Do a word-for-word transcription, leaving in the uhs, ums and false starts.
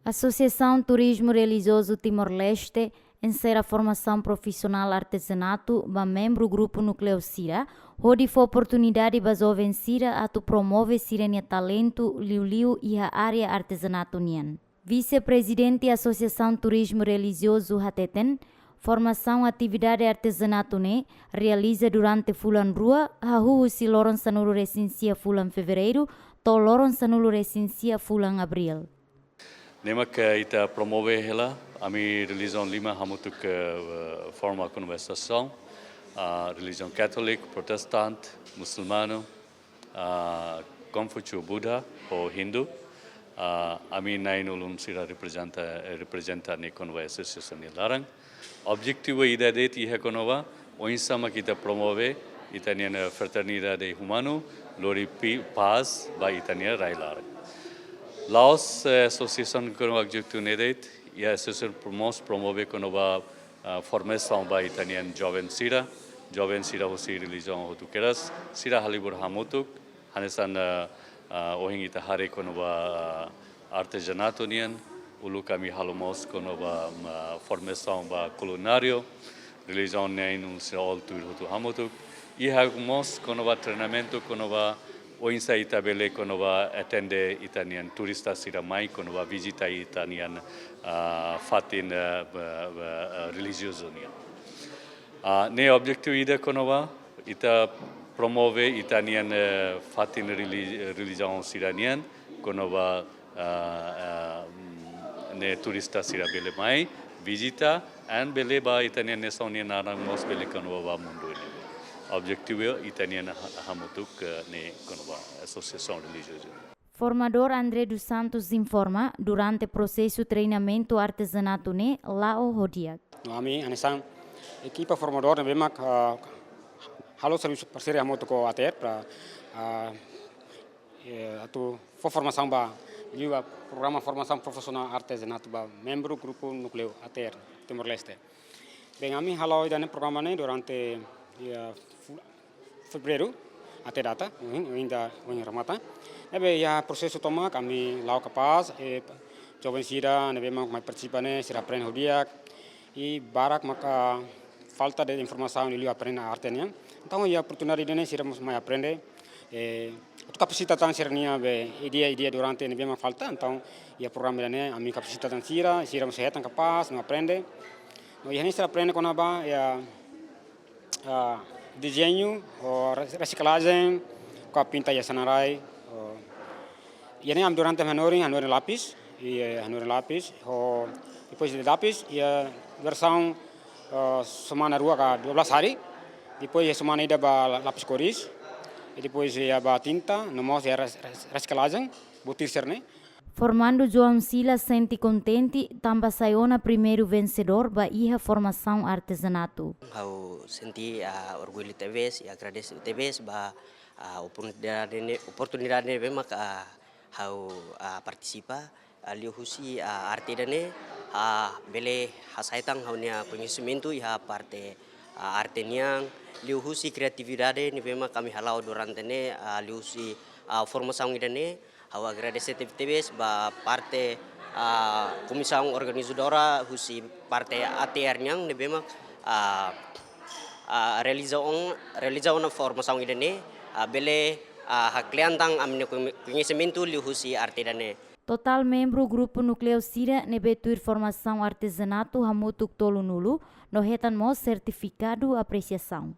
Asosiasaun Turizmu Relijiozu Timor-Leste enserra formasaun profisionál artezanatu ba membru grupu núkleu sira, hodi fó oportunidade ba joven sira atu promove sira-nia talentu liuliu iha área artezanatu nian. Vise-Prezidente Asosiasaun Turizmu Relijiozu hateten, formasaun atividade artezanatu ne'e realiza durante fulan rua, hahú husi loron sanulu-resin-sia fulan Fevereiru to'o loron sanulu-resin-sia fulan Abríl. Ne'e mak ita promove hela, ami relijiaun lima hamutuk, eh, forma kona-ba asosiasaun, ah, relijiaun Katolik, Protestant, Musulmanu, ah, Konfúsiu, Buda, ho Hindu, ah, ami na'in-ulun sira reprezenta, eh, reprezenta ne'e kona-ba asosiasaun nia laran. Objetivu ida de'it iha kona-ba oinsá mak ita promove ita-nia fraternidade umanu, lori pi-, pás ba ita-nia rai-laran. La'ós, eh, asosiasaun kona-ba objetivu ne'e de'it, iha asosiasaun pro-, mós promove kona-ba, ah, formasaun ba ita-nia joven sira, joven sira husi relijiaun hotu kedas, sira halibur hamutuk, hanesan, ah, ah, ohin ita haree kona-ba, ah, artezanatu nian, uluk ami halo mós kona-ba, ah, formasaun ba kulináriu, relijiaun na'in-ulun sira hotu, hotu hamutuk. Iha mós kona-ba treinamentu kona-ba oinsá ita bele kona-ba atende ita-nia turista sira mai kona-ba vizita ita-nia, ah, fatin, ah, ba, ba, ah, relijiozu nian. Ah, ne'e objetivu ida kona-ba ita promove ita-nia, eh, fatin reli-, relijiaun sira nian, kona-ba, ah, ah, mm, ne'e turista sira bele mai vizita, and bele ba ita-nia nasaun nia naran mós bele kona-ba ba mundu ne'e. Objetivu ita-nia ha-, hamutuk, eh, ne'e kona-ba asosiasaun relijiozu. Formadór André dos Santos informa, durante prosesu treinamentu artezanatu ne'e la'o ho di'ak. No ami hanesan ekipa formadór ne'ebé mak, ah, halo servisu parseria hamutuk ho ATR para, ah, eh, atu fó formasaun ba, liu ba programa formasaun profisionál artezanatu ba membru grupu núkleu ATR Timor-Leste. Bem, ami hala'o ida-ne'e programa ne'e durante, iha, fu-, Fevereiru até data, ohin, ohin ita, ohin remata. Ne'ebé iha prosesu tomak, ami la'o kapás, eh, joven sira ne'ebé mak mai partisipa ne'e, sira aprende ho di'ak, i barak maka falta de informasaun liuliu aprende arte nian. Entaun, iha oportunidade ida-ne'e sira mós mai aprende, eh, atu kapasita tan sira-nia be ideia, ideia durante ne'ebé mak falta. Entaun, iha programa ida-ne'e ami kapasita tan sira, sira mós hetan kapás, no aprende. No iha ne'e sira aprende kona-ba, iha, ah, dezeñu, ho re-, resiklajen, ho pinta iha sanan rai, ho, iha ne'e ami durante hanorin, hanorin lapis, i, eh, hanorin lapis, ho, depois de lapis, iha versaun, eh, semana rua ka dua belas hari, depois iha semana ida ba la-, lapis kores, i depois iha ba tinta, no mós iha res-, res-, resiklajen, butir sira-ne'e. Formandu João Sila sente kontente, tanba sai ona primeiru vensedór ba iha formasaun artezanatu. Ha'u sente, ah, orgullu tebes, i agradese tebes ba, ah, oportunidade ne'e, oportunidade ne'ebé mak, ah, ha'u, ah, partisipa, ah, liuhusi, ah, arte ida-ne'e, ah, bele hasai tan ha'u-nia koñesimentu iha parte, ah, arte nian, liuhusi kreatividade ne'ebé mak ami hala'o durante ne'e, ah, liuhusi, ah, formasaun ida-ne'e, ha'u agradese tebetebes ba parte, ah, komisaun organizadora husi parte ATR nian ne'ebé mak, ah, ah, realiza ona, realiza ona formasaun ida-ne'e, ah, bele, ah, haklean tan ami-nia koñe-, koñesimentu liuhusi arte ida-ne'e. Totál membru grupu núkleu sira ne'ebé tuir formasaun artezanatu hamutuk tolunulu, no hetan mós sertifikadu apresiasaun.